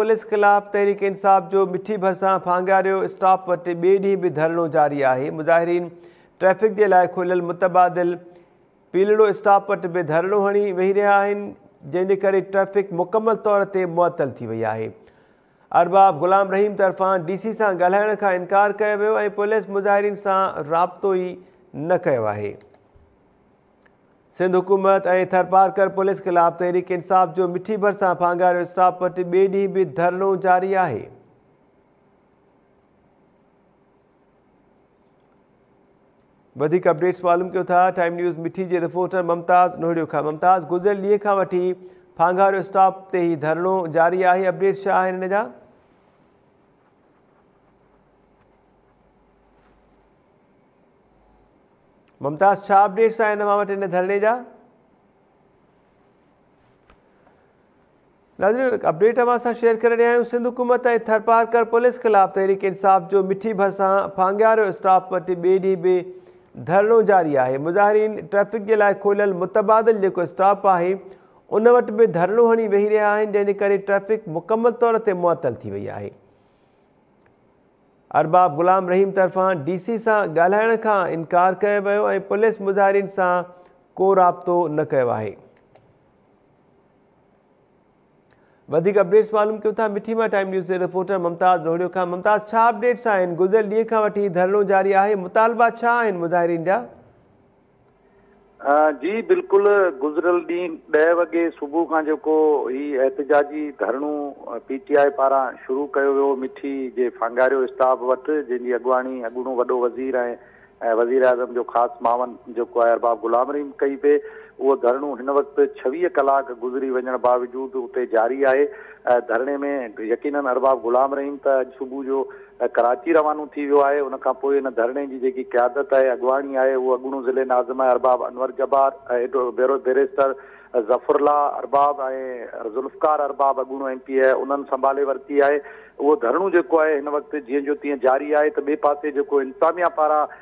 Police خلاف تحريڪ انصاف جو مٺي ڀرسان ڦانگاريو اسٽاپ وٽ ٻئي ڏينهن به ڌرڻو جاري آهي. مظاهرين ٽريفڪ جي لاء کليل متبادل پيلڙو اسٽاپ وٽ به ڌرڻو هڻي ويهي رهيا آهن، جنهن جي ڪري ٽريفڪ مڪمل طور تي معطل ٿي وئي آهي. ارباب غلام رحيم طرفان ڊي سي سان ڳالهائڻ کان انڪار ڪيو ويو ۽ پوليس مظاهرين سان رابطو ئي نه ڪيو آهي. سنڌ حڪومت ۽ ٿرپارڪر پوليس خلاف تحريڪ انصاف جو مٺي ڀرسان ڦانگاريو اسٽاپ وٽ ٻئي ڏينهن به ڌرڻو جاري آهي. وڌيڪ اپڊيٽس معلوم ڪيون ٿا ٽائيم نيوز مٺي جي رپورٽر ممتاز نوهڙيو کان. ممتاز، گذريل ڏينهن کان وٺي ڦانگاريو اسٽاپ تي هي ڌرڻو جاري آهي، اپڊيٽس ڇا آهن ان جا؟ ممتاز، ڇا اپڊيٽس آهن اوهان وٽ ان ڌرڻي جا؟ ناظرين اپڊيٽ اوهان سان شيئر ڪري رهيا آهيون سنڌ حڪومت ۽ ٿرپارڪر پوليس خلاف تحريڪ انصاف جو مٺي ڀرسان ڦانگاريو اسٽاپ وٽ ٻئي ڏينهن به ڌرڻو جاري آهي. مظاهرين ٽريفڪ جي لاء کوليل متبادل جيڪو اسٽاپ آهي ان وٽ به ڌرڻو هڻي ويهي رهيا آهن، جنهن جي ڪري ٽريفڪ مڪمل طور تي معطل ٿي وئي آهي. ارباب غلام رحيم طرفان ڊي سي سان ڳالهائڻ کان انڪار ڪيو ويو ۽ پوليس مظاهرين سان ڪو رابطو نه ڪيو آهي. وڌيڪ اپڊيٽس معلوم ڪيون ٿا مٺي مان ٽائيم نيوز جي رپورٽر ممتاز نوهڙيو کان. ممتاز، ڇا اپڊيٽس آهن؟ گذريل ڏينهن کان وٺي ڌرڻو جاري آهي، مطالبا ڇا آهن مظاهرين جا؟ جي بلڪل گذريل ڏينهن ڏهه وڳي صبح کان جيڪو هي احتجاجي ڌرڻو پي ٽي آء پاران شروع ڪيو ويو مٺي جي ڦانگاريو اسٽاپ وٽ جنهن جي اڳواڻي اڳوڻو وڏو وزير ۽ وزيراعظم جو خاص معاون جيڪو آهي ارباب غلام رحيم ڪئي پئي اهو ڌرڻو هن وقت 26 ڪلاڪ گذري وڃڻ باوجود اتي جاري آهي ڌرڻي ۾ يقينن ارباب غلام رحيم ته اڄ صبح جو ڪراچي روانو ٿي ويو آهي، ان کان پوء ان ڌرڻي جي جيڪي قيادت آهي، اڳواڻي آهي، اهو اڳوڻو ضلعي ناظم آهي ارباب انور جبار ۽ بئريسٽر ظفر الله ارباب ۽ ذوالفقار ارباب اڳوڻو ايم پي اي انهن سنڀالي ورتي آهي. اهو ڌرڻو جيڪو آهي هن وقت جيئن جو تيئن جاري آهي ته ٻئي پاسي جيڪو انتظاميا پاران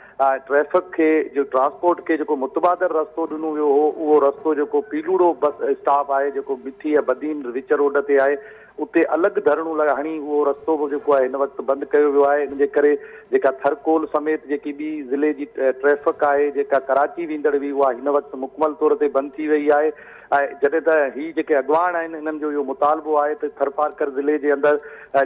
ٽريفڪ کي جو ٽرانسپورٽ کي جيڪو متبادل رستو ڏنو ويو هو اهو رستو جيڪو پيلوڙو بس اسٽاپ آهي جيڪو مٺي ۽ بدين وچ روڊ تي آهي اتي الڳ ڌرڻو لڳا هڻي اهو رستو به جيڪو آهي هن وقت بند ڪيو ويو آهي ان جي ڪري جيڪا ٿر ڪول سميت جيڪي ٻي ضلعي جي ٽريفڪ آهي جيڪا ڪراچي ويندڙ هئي اها هن وقت مڪمل طور تي بند ٿي وئي آهي ۽ جڏهن ته هي جيڪي اڳواڻ آهن انهن جو اهو مطالبو آهي ته ٿرپارڪر ضلعي جي اندر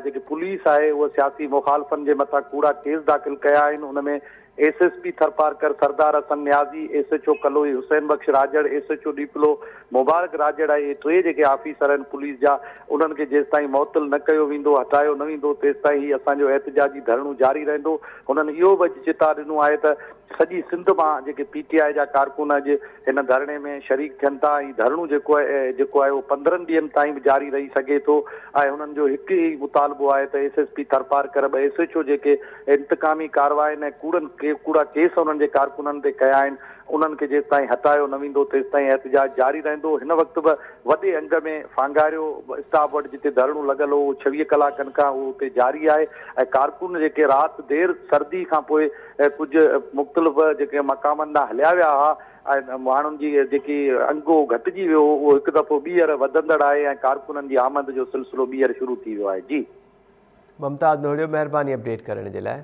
جيڪي پوليس آهي اها سياسي مخالفن جي مٿان ڪوڙا ڪيس داخل ڪيا آهن ان ۾ S S P Tharparkar Sardar Hassan Niazi, S H O Kaloi Hussain Bakhsh Rajar, S H O Diplo Mubarak Rajar ۽ اهي ٽي جيڪي آفيسر آهن پوليس جا انهن کي جيستائين معطل نه ڪيو ويندو هٽايو نه ويندو تيستائين هي اسان جو احتجاجي ڌرڻو جاري رهندو. هنن اهو به اڄ چتاء ڏنو آهي ته سڄي سنڌ مان جيڪي پي ٽي آء جا ڪارڪن اڄ هن ڌرڻي ۾ شريڪ ٿين ٿا ۽ ڌرڻو جيڪو آهي جيڪو آهي اهو 15 ڏينهن تائين به جاري رهي سگهي ٿو ۽ هنن جو هڪ ئي مطالبو آهي ته ايس ايس پي ٿرپارڪر ٻه ايس ايڇ او جيڪي انتقامي ڪارواين ۽ ڪوڙن ڪوڙا ڪيس انهن جي ڪارڪنن تي ڪيا آهن انهن کي جيستائين هٽايو نه ويندو تيستائين احتجاج جاري رهندو هن وقت به وڏي انگ ۾ ڦانگاريو اسٽاپ وٽ جتي ڌرڻو لڳل هو اهو 26 ڪلاڪن کان اهو اتي جاري آهي ۽ ڪارڪن جيڪي رات دير سردي کان پوء ڪجهه مختلف جيڪي مقامن ڏانهن هليا ويا هئا ۽ ماڻهن جي جيڪي انگ هو گهٽجي ويو هو اهو هڪ دفعو ٻيهر وڌندڙ آهي ۽ ڪارڪنن جي آمد جو سلسلو ٻيهر شروع ٿي ويو آهي جي. ممتاز نوهڙيو مهرباني اپڊيٽ ڪرڻ جي لاء.